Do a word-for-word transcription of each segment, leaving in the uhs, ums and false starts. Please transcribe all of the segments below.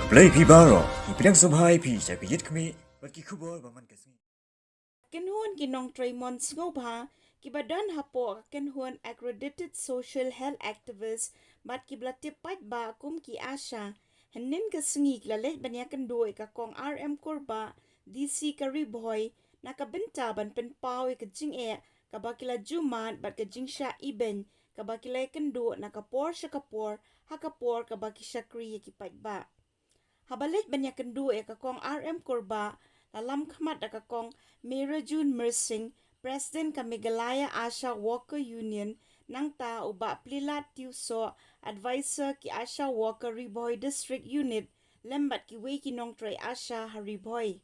Blei phi baroh, ngi pdiang sngewbha ïa phi sha ka Ïit Khmih bad ki khubor ba man ka sngi. Kynhun ki nongtrei mon sngewbha kiba don hapoh ka kynhun Accredited Social Health Activist bad kiba la tip paidbah kum ki ASHA, hynnin ka sngi ki la leit ban ïakynduh ïa ka Kong R M Kurbah, D C ka Ri Bhoi, na ka bynta ban pynpaw ïa ka jingeh kaba ki la ju mad bad ka jingshah ibeiñ kaba ki la ïakynduh na ka por sha ka por, ha ka por kaba ki shakri ïa ki paidbah. Haba leit ban ïakynduh ïa ka Kong R M Kurbah, la lam khmat da ka Kong Meirajun Myrsing, President ka Meghalaya ASHA Worker Union, nangta u Bah Plilat Tiewsoh, Advisor ki ASHA Worker Ri Bhoi District Unit, lem bad kiwei ki nongtrei ASHA ha Ri Bhoi.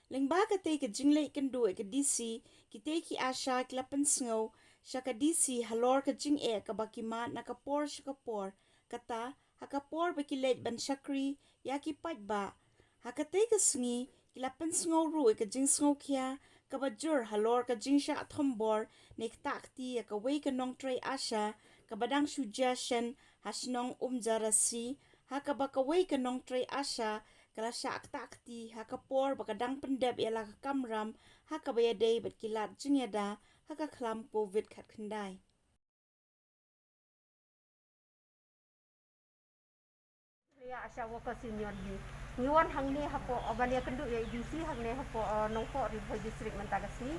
Lyngba katei ka jingleit kynduh ïa ka D C, kitei ki ASHA ki la pynsngew sha ka D C halor ka jingeh kaba ki mad na ka por sha ka por, kata ha ka por ba ki leit ban shakri ïa ki paidbah. Ha katei ka sngi ki la pynsngew ruh ïa ka jingsngewkhia kaba jur halor ka jingshah thombor ne ktah kti ïa kawei ka nongtrei ASHA kaba dang shu jia shen ha shnong Umjarasi, ha kaba kawei ka nongtrei ASHA ka la shah ktah kti ha ka por ba ka dang pyndep ïa la ka kamram ha kaba ïadei bad ki lad jingïada ha ka khlam Covid khatkhyndai. Ïa ASHA Workers Union hi, ngi wan hangne hapoh, uh, ban ïakynduh ïa i D C hangne hapoh, uh, Nongpoh, Ri Bhoi District mynta ka sngi.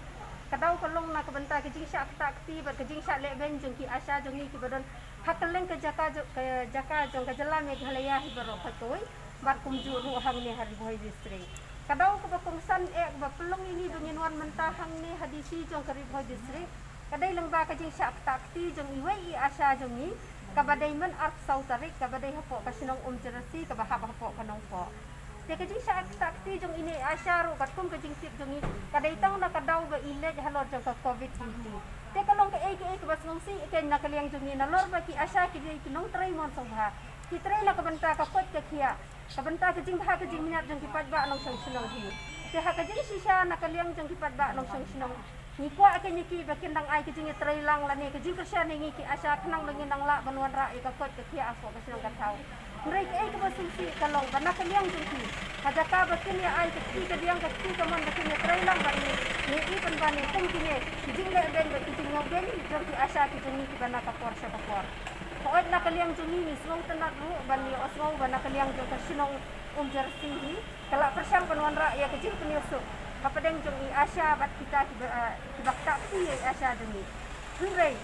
Ka daw ka long na ka bynta ka jingshah ktah kti bad ka jingshah lehbeiñ jong ki ASHA jong ngi kiba don ha kylleng ka jaka jo-, ka jaka jong ka jylla Meghalaya hi baroh kawei, bad kumjuh ruh hangne ha Ri Bhoi District. Ka daw kaba kongsan eh kaba pynlong ïa ngi ba ngin wan mynta hangne ha D C jong ka Ri Bhoi District, ka dei lyngba ka jingshah ktah kti jong iwei i ASHA jong ngi, kaba dei myn arphew saw tarik, kaba dei hapoh ka shnong Umjarasi, kaba hap hapoh ka Nongpoh. Te ka jingshah ktah kti jong ine i ASHA ruh katkum ka jingtip jong ngi, ka dei tang na ka daw ba i leit halor jong ka Covid nineteen. Te ka long kaei kaei kaba sngewsih keiñ na ka liang jong ngi, nalor ba ki ASHA ki dei ki nongtrei mon sngewbha. Ki trei na ka bynta ka koit ka khiah, ka bynta ka jingbha ka jingmynñiat jong ki paidbah nongshong shnong hi. Te ha ka jingshisha na ka liang jong ki paidbah nongshong shnong, ngi kwah keiñ ïa ki ba kin dang ai ka jingïatreilang lane ka jingkyrshan ïa ngi ki ASHA khnang ba ngin dang lah ban wanrah ïa ka koit ka khiah hapoh ka shnong ka thaw. Hynrei kaei kaba sngewsih ka long ba na ka liang jong ki, ha jaka ba kin ïa ai ka kti ka diang, ka kti ka mon ba kin ïatreilang bad ngi, ngi i pynban ïa kum kine ki jinglehbeiñ bad ki jingïohbeiñ jong ki ASHA ki jong ngi kiba na ka por sha ka por. Hooid, na ka liang jong ngi ngi sngewtynnat ruh ban ïohsngew ba na ka liang jong ka shnong Umjarasi hi ka la pyrshang ban wanrah ïa ka jingpynïasuk hapdeng jong i ASHA bad kita kiba, ah, kiba ktah kti ïa i ASHA jong ngi. Hynrei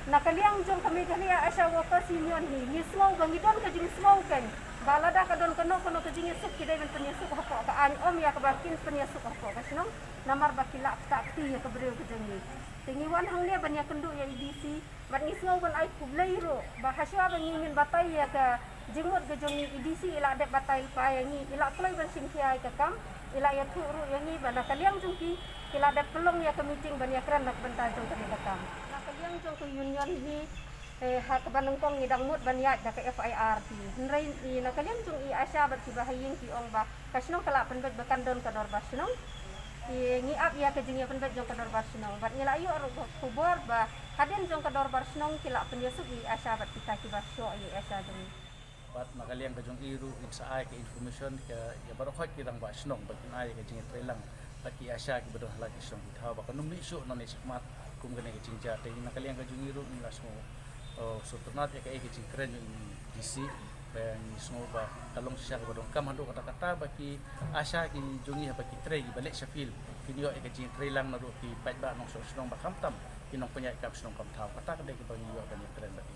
na ka liang jong ka Meghalaya ASHA Workers Union hi, ngi sngew ba ngi don ka jingsngew keiñ ba lada ka don kano kano ka jingïasuk, ki dei ban pynïasuk hapoh ka aiñ, ym ïa kaba kin pynïasuk hapoh ka shnong, namar ba ki la ktah kti ïa ka briew ka jong ngi. Te ngi wan hangne ban ïakynduh ïa i D C, bad ngi sngew ban ai khublei ruh ba hashwa ba ngi ngin batai ïa ka jingmut ka jong ngi, i D C i la dep batai lypa ïa ngi, i la kloi ban shim khia ïa ka kam, i la ïathuh ruh ïa ngi ba na ka liang jong ki, ki la dep pynlong ïa ka meeting ban ïakren na ka bynta jong kane ka kam. Na ka liang jong ka union hi, eh, ha kaba nyngkong ngi dang mut ban ïaid da ka F I R hi. Hynrei i na ka liang jong i ASHA bad kiba ha ïing ki ong ba ka shnong ka la pynbeit ba kan don ka dorbar shnong. I ngi ap ïa ka jingïapynbeit jong ka dorbar shnong. Bad ngi la ïoh ruh ka khubor ba hadien jong ka dorbar shnong ki la pynïasuk ïa i ASHA bad kita kiba shoh ïa i ASHA jong ngi. Bad na ka liang ka jong i ruh ngin sa ai ka information ka ïa baroh khoit ki rangbah shnong ba kin ai ka jingïatreilang bad ki ASHA kiba don ha la ki shnong ki thaw ba kan ym mih shuh nangne shakhmat kum kane ka jingjia. Te na ka liang ka jong i ruh ngin la sngew, uh, sngewtynnat ïa kaei ka jingkren jong i D C, ba ngi sngew ba ka long shisha kaba donkam haduh katta katta ba ki ASHA ki jong ngi haba ki trei kiba leit sha field kin ïoh ïa ka jingïatreilang naduh ki paidbah nongshong shnong bad khamtam ki nongpynïaid kam shnong kam thaw. Kata ka dei kaba ngi ïoh ban ïakren bad i.